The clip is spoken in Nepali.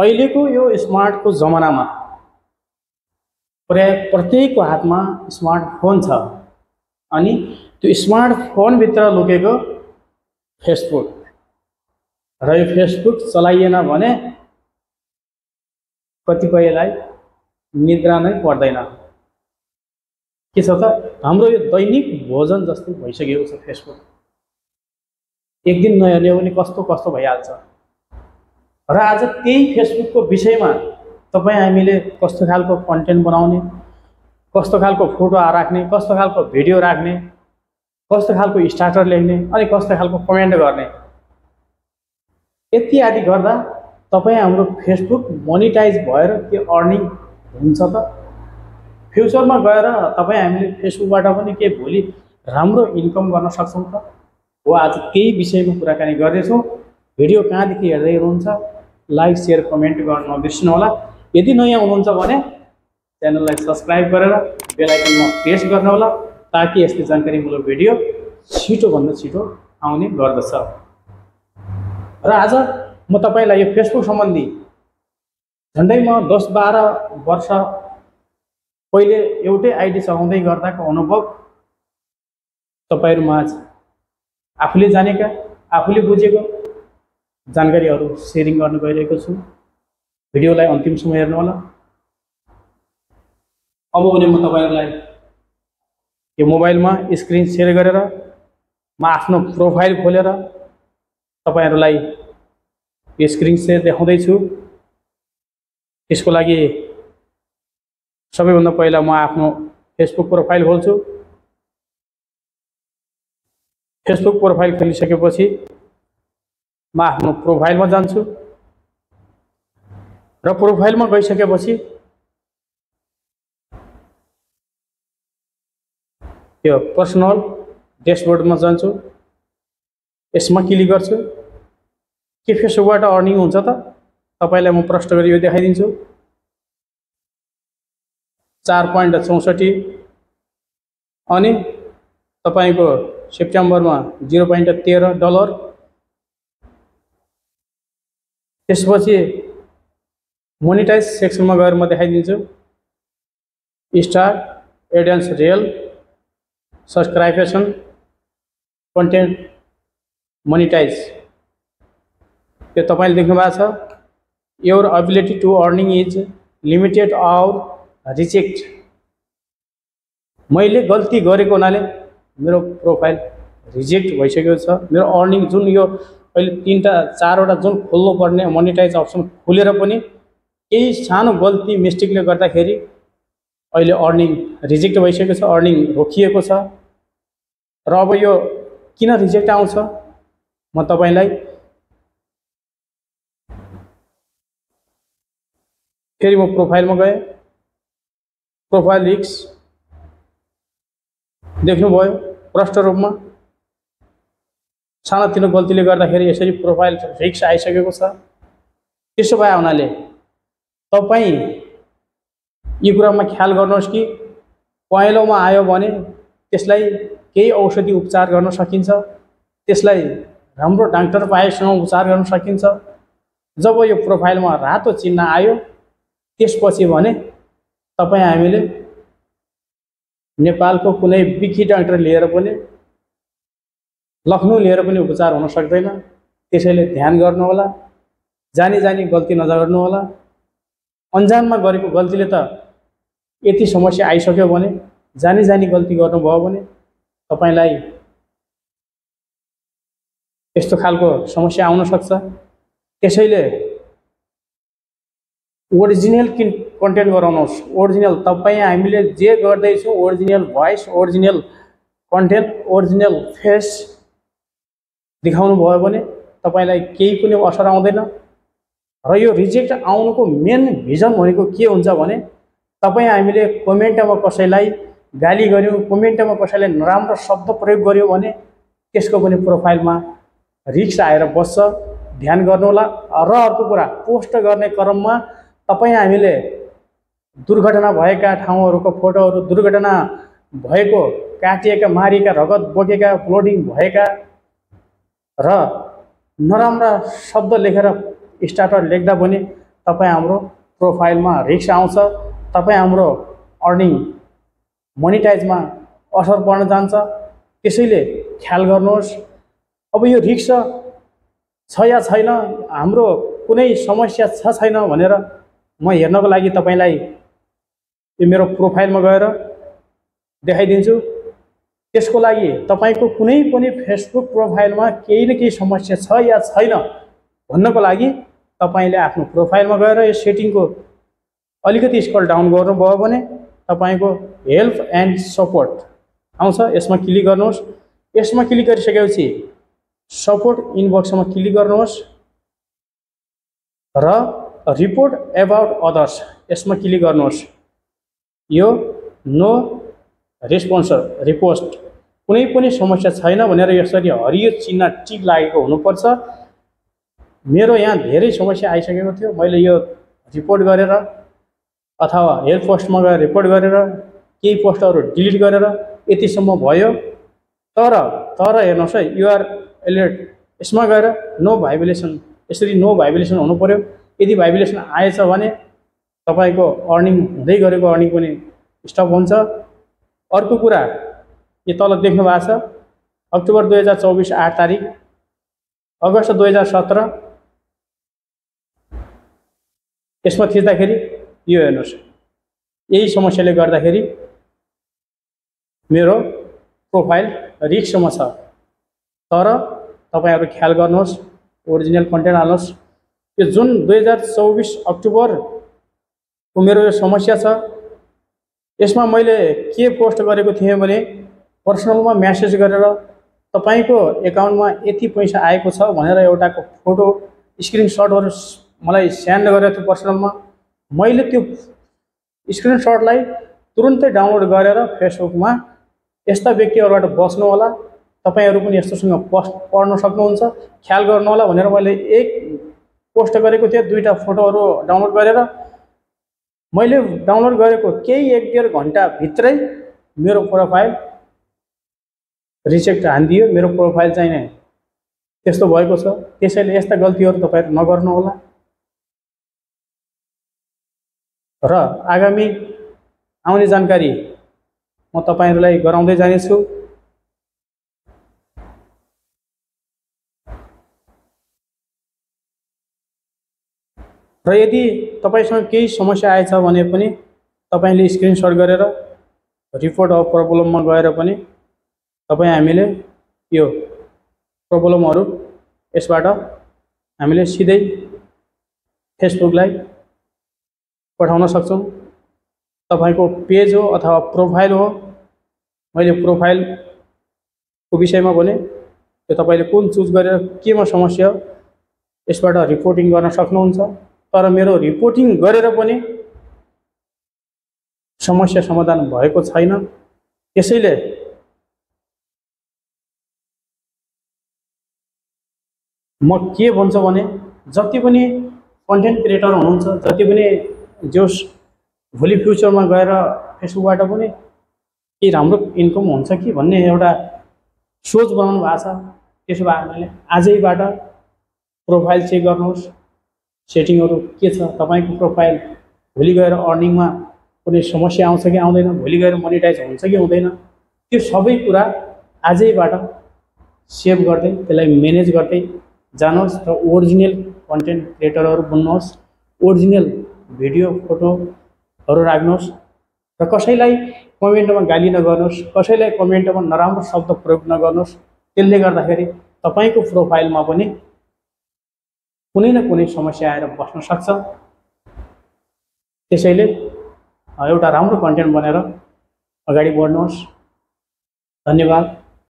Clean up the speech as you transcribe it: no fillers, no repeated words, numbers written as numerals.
अहिलेको यो स्मार्टको जमानामा प्राय प्रत्येकको हातमा स्मार्टफोन छ अनि त्यो स्मार्टफोनभित्र लुकेको फेसबुक र यो फेसबुक चलाइएन भने कतिपयलाई निद्रा नै पर्दैन। के छ त हाम्रो यो दैनिक भोजन जस्तै भइसकेको छ फेसबुक। एक दिन नहेर्ने भने कस्तो कस्तो भइहाल्छ। र आज त्यही फेसबुकको विषयमा तपाईँ हामीले कस्तो खालको कन्टेन्ट बनाउने, कस्तो खालको फोटो राख्ने, कस्तो खालको भिडियो राख्ने, कस्तो खालको स्टार्टर लेख्ने अनि कस्तो खालको कमेन्ट गर्ने, यति आदि गर्दा तपाईँ हाम्रो फेसबुक मोनिटाइज भएर के अर्निङ हुन्छ त? फ्युचरमा गएर तपाईँ हामीले फेसबुकबाट पनि के भोलि राम्रो इन्कम गर्न सक्छौँ त? हो, आज त्यही विषयमा कुराकानी गर्दैछौँ। भिडियो कहाँदेखि हेर्दै हुनुहुन्छ लाइक शेयर कमेन्ट गर्न नबिर्सिनुहोला। यदि नयाँ हुनुहुन्छ भने च्यानललाई सब्सक्राइब गरेर बेल आइकनमा प्रेस गर्नुहोला ताकि यस्तै जानकारीमूलक भिडियो छिटोभन्दा छिटो आउने गर्दछ। र आज म तपाईलाई यो फेसबुक सम्बन्धी झन्डै म 10-12 वर्ष पहिले एउटै आइडी चलाउँदै गर्दाको अनुभव तपाईहरुमाझ आफूले जानेका, आफूले बुझेको जानकारीहरू शेयरिङ गर्न गइरहेको छु। भिडियोलाई अन्तिमसम्म हेर्नु होला। अब भने म तपाईहरुलाई यो मोबाइलमा स्क्रिन शेयर गरेर म आफ्नो प्रोफाइल खोलेर तपाईहरुलाई यो स्क्रिन शेयर देखाउँदै छु। त्यसको लागि सबैभन्दा पहिला म आफ्नो फेसबुक प्रोफाइल खोल्छु। फेसबुक प्रोफाइल खोलिसकेपछि म आफ्नो प्रोफाइलमा जान्छु र प्रोफाइलमा गइसकेपछि यो पर्सनल ड्याशबोर्डमा जान्छु। यसमा क्लिक गर्छु। के फेसबुकबाट अर्निङ हुन्छ त? तपाईलाई म प्रश्न गरी यो देखाइदिन्छु। 4.64 अनि तपाईको सेप्टेम्बरमा $0.13। त्यसपछि मोनिटाइज सेक्सनमा गएर म देखाइदिन्छु। Start AdSense real subscription content monetize. यो तपाईले देख्नु भएको छ। Your ability to earning is limited or reject. मैले गल्ती गरेको हुनाले मेरो प्रोफाइल रिजेक्ट भइसकेको छ। मेरो अर्निङ जुन यो अहिले 3-4वटा जुन खोल्नु पर्ने मोनिटाइज अप्सन खुलेर पनि केही सानो गल्ती मिस्टेकले गर्दाखेरि अहिले अर्निङ रिजेक्ट भइसकेको छ, अर्निङ रोकिएको छ। र अब यो किन रिजेक्ट आउँछ म तपाईलाई फेरि म प्रोफाइलमा गए। प्रोफाइल रिक्स देख्नुभयो प्रष्ट रूपमा सानोतिनो गल्तीले गर्दाखेरि यसरी प्रोफाइल रिक्स आइसकेको छ। त्यसो भए हुनाले तपाई यो कुरामा ख्याल गर्नुहोस् कि पहेँलोमा आयो भने त्यसलाई केही औषधि उपचार गर्न सकिन्छ, त्यसलाई राम्रो डाक्टर पाएसँग उपचार गर्न सकिन्छ। जब यो प्रोफाइलमा रातो चिन्ह आयो त्यसपछि भने तपाई हामीले नेपालको कुनै बिखी डाक्टर लिएर पनि, लखनऊ लिएर पनि उपचार हुन सक्दैन। त्यसैले ध्यान गर्नु होला। जानी जानी गल्ती नगर्नु होला। अन्जानमा गरेको गल्तीले त यति समस्या आइसक्यो भने जानी जानी गल्ती गर्नुभयो भने तपाईलाई यस्तो खालको समस्या आउन सक्छ। त्यसैले ओरिजिनल कन्टेन्ट गराउनुहोस्। ओरिजिनल तपाई हामीले जे गर्दैछौँ original voice, original content, original face देखाउनु भयो भने तपाईलाई केही पनि असर आउँदैन। र यो रिजेक्ट आउनुको मेन भिजन भनेको के हुन्छ भने तपाई हामीले कमेन्टमा कसैलाई गाली गर्यौं, कमेन्टमा कसैलाई नराम्रो शब्द प्रयोग गर्यौं भने त्यसको पनि प्रोफाइलमा रिस्क आएर बस्छ। ध्यान गर्नु होला। र अर्को कुरा, पोस्ट गर्ने क्रममा तपाई हामीले दुर्घटना भएका ठाउँहरूको फोटोहरू, दुर्घटना भएको काटिएका, मारिएका, रगत बोकेका, ब्लिडिङ भएका र नराम्रा शब्द लेखेर स्टार्टर लेख्दा पनि तपाईँ हाम्रो प्रोफाइलमा रिस्क आउँछ, तपाईँ हाम्रो अर्निङ मोनिटाइजमा असर पर्न जान्छ। त्यसैले ख्याल गर्नुहोस्। अब यो रिस्क छ या छैन, हाम्रो कुनै समस्या छ छैन भनेर म हेर्नको लागि तपाईँलाई यो मेरो प्रोफाइलमा गएर देखाइदिन्छु। त्यसको लागि तपाईँको कुनै पनि फेसबुक प्रोफाइलमा केही न केही समस्या छ या छैन भन्नको लागि तपाईँले आफ्नो प्रोफाइलमा गएर यो सेटिङको अलिकति स्क्रल डाउन गर्नुभयो भने तपाईँको हेल्प एन्ड सपोर्ट आउँछ, यसमा क्लिक गर्नुहोस्। यसमा क्लिक गरिसकेपछि सपोर्ट इनबक्समा क्लिक गर्नुहोस् र रिपोर्ट एबाउट अदर्स यसमा क्लिक गर्नुहोस्। यो नो रेस्पोन्सर रिपोस्ट कुनै पनि समस्या छैन भनेर यसरी हरियो चिन्ह टिक लागेको हुनुपर्छ। मेरो यहाँ धेरै समस्या आइसकेको थियो, मैले यो रिपोर्ट गरेर अथवा हेल्प पोस्टमा गएर रिपोर्ट गरेर केही पोस्टहरू डिलिट गरेर यतिसम्म भयो। तर हेर्नुहोस् है, युआर एलर्ट यसमा गएर नो भाइब्रेसन, यसरी नो भाइब्रेसन हुनु पर्यो। यदि भाइब्रेसन आएछ भने तपाईँको अर्निङ हुँदै गरेको अर्निङ पनि स्टप हुन्छ। अर्को कुरा यो तल देख्नु भएको छ, अक्टोबर 2024 8 तारिक, अगस्त 2017 यसमा थिच्दाखेरि यो हेर्नुहोस्, यही समस्याले गर्दाखेरि मेरो प्रोफाइल रिस्कमा छ। तर तपाईँहरू ख्याल गर्नुहोस्, ओरिजिनल कन्टेन्ट हाल्नुहोस्। यो जुन 2024 अक्टोबरको मेरो यो समस्या छ, यसमा मैले के पोस्ट गरेको थिएँ भने पर्सनलमा म्यासेज गरेर तपाईँको एकाउन्टमा यति पैसा आएको छ भनेर एउटाको फोटो स्क्रिनसटहरू मलाई सेन्ड गरेको थियो पर्सनलमा। मैले त्यो स्क्रिनसटलाई तुरुन्तै डाउनलोड गरेर फेसबुकमा यस्ता व्यक्तिहरूबाट बस्नु होला, तपाईँहरू पनि यस्तोसँग पढ्न सक्नुहुन्छ, ख्याल गर्नु होला भनेर मैले एक पोस्ट गरेको थिएँ। 2टा फोटोहरू डाउनलोड गरेर मैले डाउनलोड गरेको केही 1-1.5 घन्टा भित्रै मेरो प्रोफाइल रिजेक्ट हानिदियो। मेरो प्रोफाइल चाहिँ नै त्यस्तो भएको छ। त्यसैले यस्ता गल्तीहरू तपाईँहरू नगर्नु होला र आगामी आउने जानकारी म तपाईँहरूलाई गराउँदै जानेछु। र यदि तपाईँसँग केही समस्या आएछ भने पनि तपाईँले स्क्रिनसट गरेर रिपोर्ट अफ प्रब्लममा गएर पनि हामीले यो प्रब्लमहरू यसबाट हामीले सिधै फेसबुकलाई पठाउन सक्छौँ। तपाईँको पेज हो अथवा प्रोफाइल हो, मैले प्रोफाइलको विषयमा भने त्यो तपाईँले कुन चुज गरेर केमा समस्या हो यसबाट रिपोर्टिङ गर्न सक्नुहुन्छ। तर मेरो रिपोर्टिङ गरेर पनि समस्या समाधान भएको छैन। त्यसैले म के भन्छु भने जति पनि कन्टेन्ट क्रिएटर हुनुहुन्छ, जति पनि जोस भोलि फ्युचरमा गएर फेसबुकबाट पनि के राम्रो इन्कम हुन्छ कि भन्ने एउटा सोच बनाउनु भएको छ। त्यसो भए आजैबाट प्रोफाइल चेक गर्नुहोस्, सेटिङहरू के छ तपाईँको प्रोफाइल। भोलि गएर अर्निङमा कुनै समस्या आउँछ कि आउँदैन, भोलि गएर मोनिटाइज हुन्छ कि हुँदैन, त्यो सबै कुरा आजैबाट सेभ गर्दै त्यसलाई म्यानेज गर्दै जानुहोस् र ओरिजिनल कन्टेन्ट क्रिएटरहरू बन्नुहोस्। ओरिजिनल भिडियो फोटोहरू राख्नुहोस् र कसैलाई कमेन्टमा गाली नगर्नुहोस्, कसैलाई कमेन्टमा नराम्रो शब्द प्रयोग नगर्नुहोस्। त्यसले गर्दाखेरि तपाईँको प्रोफाइलमा पनि कुनै न कुनै समस्या आएर बस्न सक्छ। त्यसैले एउटा राम्रो कन्टेन्ट बनेर अगाडि बढ्नुहोस्। धन्यवाद।